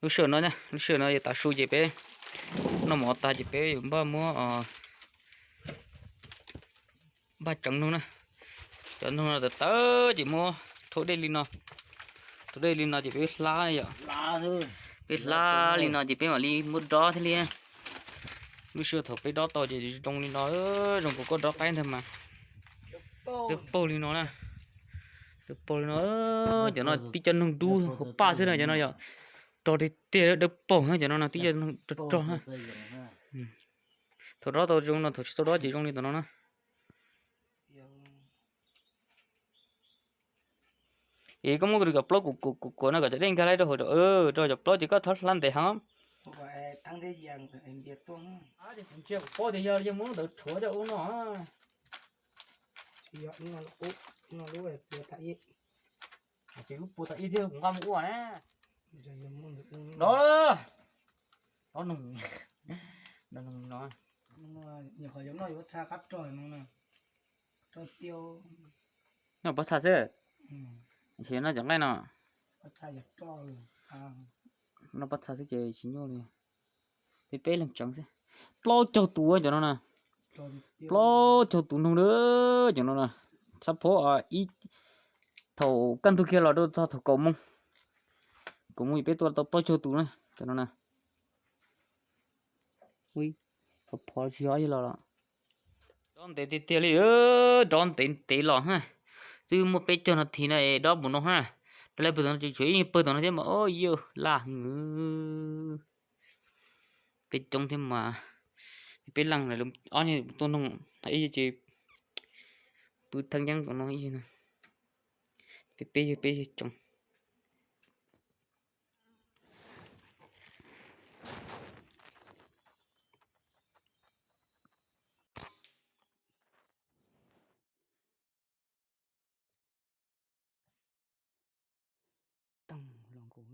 Lub sij hawm no, lub sij hawm no yog tav su ces peb noj mov tas ces peb yuav npaj muab, npaj tseev noog na. Cov noog no tawv tawv ces muab rhaub dej li no, rhaub dej li no ces peb hlab yom. Peb hlab li no ces peb mam li muab dob thiaj li. Lub sij hawm thaum peb dob tau ces zoo li no, zoo nkaus koj dob qaib ntag mas. Dawb paug li no na, dawb paug li no. Cov no tib co noog dub hauv paj xwb na, cov no yog rog tiag tiag dawb paug na, cov no no tib co noog rog rog na. Thaum dob tau zoo no, thaum tsis tau dob ces zoo li tom no na. Es koj muab cov plaub kuam kuam kuam no kom cov dej nkag laib rau hauv, rau cov plaub ces koj txhob hlab ntev heev. Kuv ntsia kuv paub tias yog yog muab ntawd rhuav coj ua no. Ces lub puav tham ib thiab kuv nqa mus ua na. Dob, dob noog, dob noog no. Noj pob txha xwb, ntshe noj cov nqaij no. Noj pob txha xwb ces tsis nyuaj li. Peb peb leeg tseev xwb. Plaub caug tus cov no na, plaub caug tus noog na, cov no na. Txhab phob ib, thaum kaj ntug kiag los rau txog thaum kaum moos, kaum moos peb tua tau plaub caug tus na, cov no na. Ui, phov phov tsis yog ib los los. Dob ntev tiag tiag li, dob ntev ntev los na. Twb muaj peb caug nas this na es dob npaum no na. Dob lawm pawg tom no, tshuav ib pawg tom no thiab mas, o yog laj heev. Peb coob thiab mas, peb leeg na, ob niag tua noog ib yam ces pw theeb yeeb tom no ib yam na. Peb peb yawg peb yawg coob. Toog los nkaus.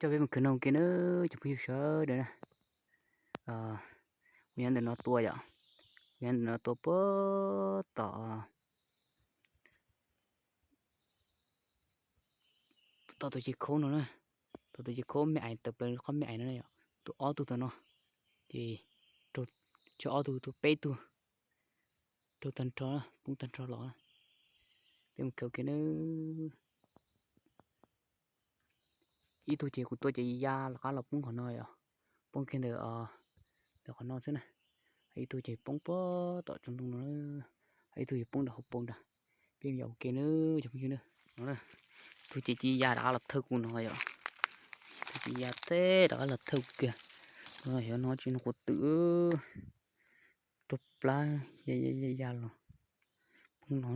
Coj peb mus khwv noog ke na, cov phooj ywg sawv daws na. Kuv nyob ntawm no tua yom, kuv nyob ntawm no tua puag tom, tom tus ces khaub no na, tom tus ces khaub me ais tawm plaws qhov me ais no na yom, tua ob tug tom no, ces raug, tshuav ob tug, tua peb tug, raug tag nrho, poob tag nrho los. Peb mus khwv ke na. Ib tug ces kuv tua ces ya lawv qab los poob qhov no yom, poob kiag ntawm, ntawm qhov no xwb na. Ib tug ces poob puag tom tsob ntoo no, ib tug ces poob ntawm hauv paus nrad. Peb mus yos ua ke na, cov phooj ywg na. No, tus ces cia ya rov qab los thawj kuv no yom, tus ces ya teb rov qab los thawj kuv kiag. No xyov no tsis no quav twm, rau plab ya los poob no.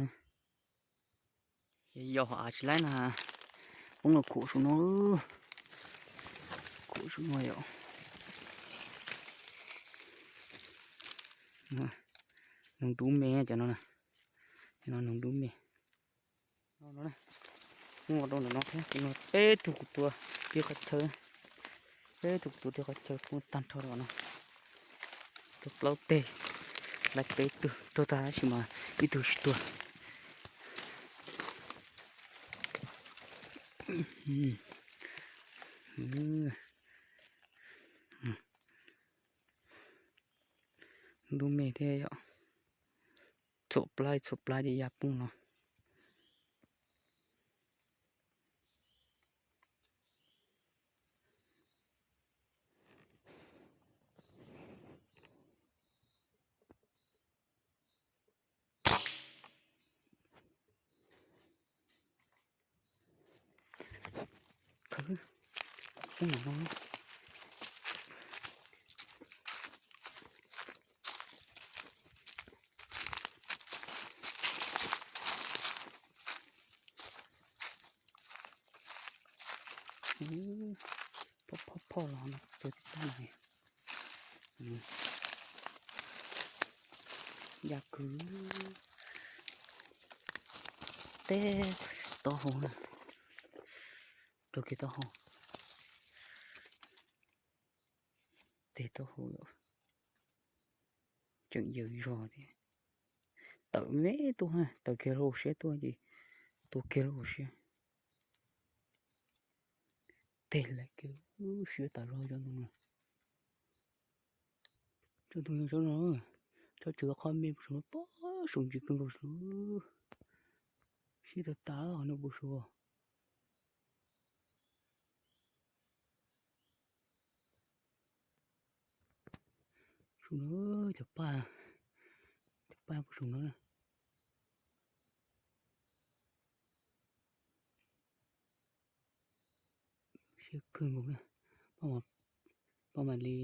Yog av tsis laib na, poob los khuam saum no, khuam saum no yom. Noog dub me cov no na, cov no noog dub me. Muaj rau ntawm no thiab, peb tug kuv tua tib qhov chaw, peb tug kuv tua tib qhov chaw poob tag nrho rau no. Tua plaub teg, lawv peb tug raug tag tab sis mas ib tug tsis tuag. Dub me thiab yom, txhuam plab txhuam plab ces ya poob no. Khawb, poob no. Phoj phoj phoj los no tua tib tag no. Ya kwv teb taub hau na, rau kiag taub hau, teg taub hau tseem yawg zog thiab. Tawm me tuaj, tawm kiag lub hauv siab tuaj ces tua kiag lub hauv siab. Teg lawv kiag lub siab tas zog cov ntoo no. Cov ntoo no, cov tseem qhov me puas suav no, pob suav ntsis kawg nkaus xwb. Siab tag tas no puas suav. Saum no, cov paj, cov paj puas saum no na. Siab kawg nkaus na. Paj mam li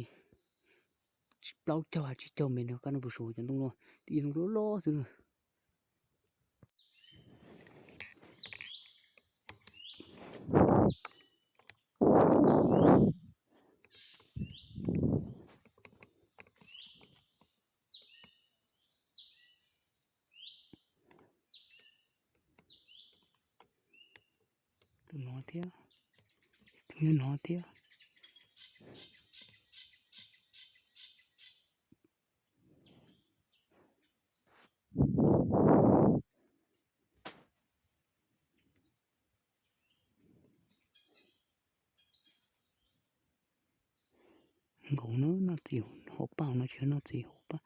plaub caug tsib caug mev no, kab no puas suav cov ntoo no, ib ntoo loj loj xwb na. Tus no thiab, tus nyob no thiab. Nkaus no noj txiv hauv paj no, tsis noj txiv hauv paj.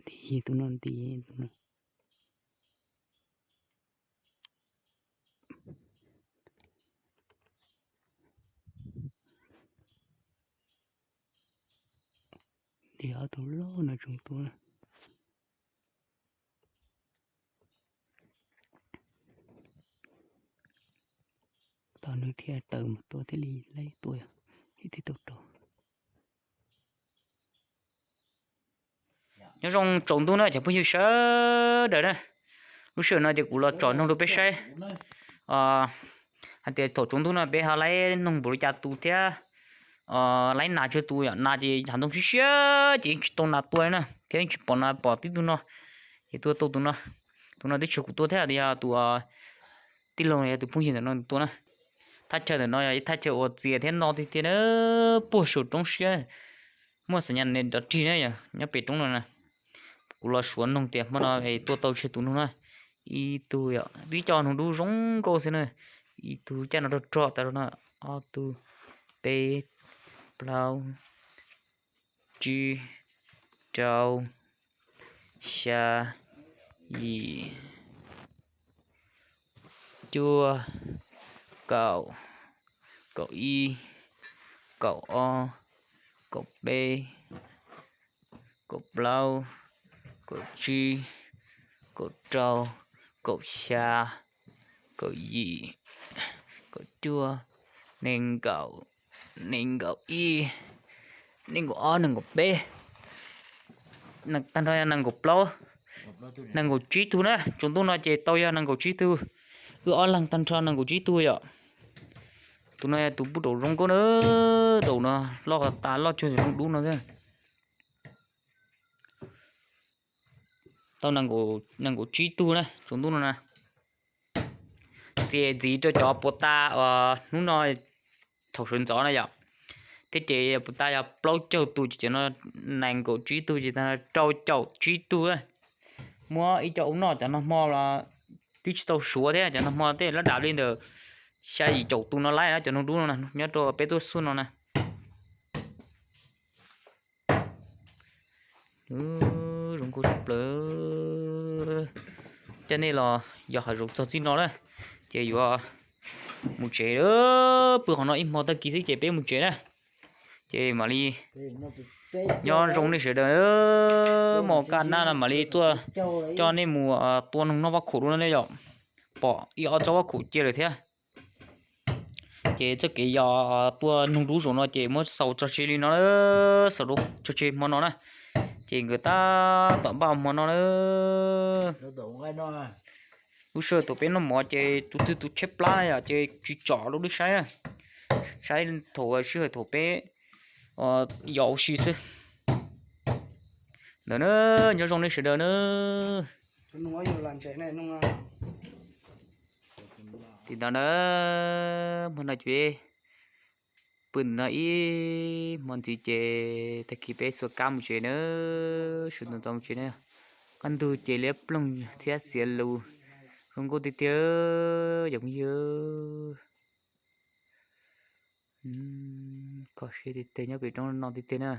Nti tus no, nti tus no. Nti ob tug loj no tsoom tua. Tos nws thiaj tawm mus tua thiaj li laib tua yom, thiaj tau rau. Nyob zoo tsaus ntuj na cov phooj ywg sawv daws na. Lub sij hawm no ces kuv los tsom noog rau peb saib hais tias thaum tsaus ntuj no peb ho laib noog npaum li cas tu thiab laib nas tsawg tus. Yog nas ces hav ntoo siab siab ces yeej tsis tau nas tua na, thiab yeej tsis pom nas pom tib tug no. Ces tua tau tus no, tus no twb tsis yog kuv tua thiab, yog tus tij laug yog tus phooj ywg ntawm no tua na. Thaj chaw ntawm no yog ib thaj chaw uas txias thiab no tiag tiag na, puag saum roob siab. Muaj xas nyas nrov rig na yog nyob pem roob no na. Kuv los suav noog tias hmo no tua tau tsawg tus noog na. Ib tug yog twb coj noog dub zoo nkauj xwb na. Ib tug caj no rog rog tas no, ob tug, peb, plaub, tsib, rau, xya, yim, cuaj, kaum, kaum ib, kaum ob, kaum peb, kaum plaub, kaum tsib, kaum rau, kaum xya, kaum yim, kaum cuaj, nees nkaum, nees nkaum ib, nees nkaum ob, nees nkaum peb, tag nrho yog nees nkaum plaub, nees nkaum tsib tug na. Tsaus ntuj no ces tau yog nees nkaum tsib tug. Wb ob leeg tag nrho nees nkaum tsib tug yom. Tus no yog tus pub daum zoo nkauj na, daum no loj tas loj cuag noog dub no thiab. Tau nees nkaum tsib tug na tsaus ntuj no na. Txiav ntxiv rau cov puas tas uas hnub no thaum sawv ntxov na yom, thiab ces puas tas yog plaub caug tus ces cov no nees nkaum tsib tug ces rau caum tsib tug. Muab ib co ua noj cov no hmo los twb tsis tau suav thiab, cov no hmo tej lab dam li ntawm xya yim caum tus no laib na, cov noog dub no nyob rau peb tuaj xuj no na. Zoo nkauj tshaj plaws. Coj nej los yos hav zoov txog txij no na, ces yuav mus tsev. Pw qhov no ib hmo tag kis xwb ces peb mus tsev na. Ces mam li nyob zoo nej sawv daws, mos kaj nab no mam li tuaj coj nej mus tua noog noj vaj khaum dua no nej yom. Pom ib ob tsob vaj khaum cia lawm thiab. Ces txoj kev yos tua noog dub zaum no ces muab xaus tso tseg li no, xaus rau tso tseg hmo no na. Ces nkawd tab tom npaj hmo no na. Lub sij hawm thaum peb noj mov ces tus twg tus tshaib plab yom ces tsis tsom rau lub saib na. Saib thaum sij hawm thaum peb yos ua si xwb. Ntawd na, nyob zoo nej sawv daws na. Tim no na, hmo no ces pw no ib hmo ntxiv ces tag kis peb xuas kab mus tsev na, sawv ntxov ntxov mus tsev na. Qab ntug ces liab ploog thiab xiav lus, zoo nkauj tiag tiag cov phooj ywg. Kho siab tiag tiag nyob pem roob no tiag tiag na.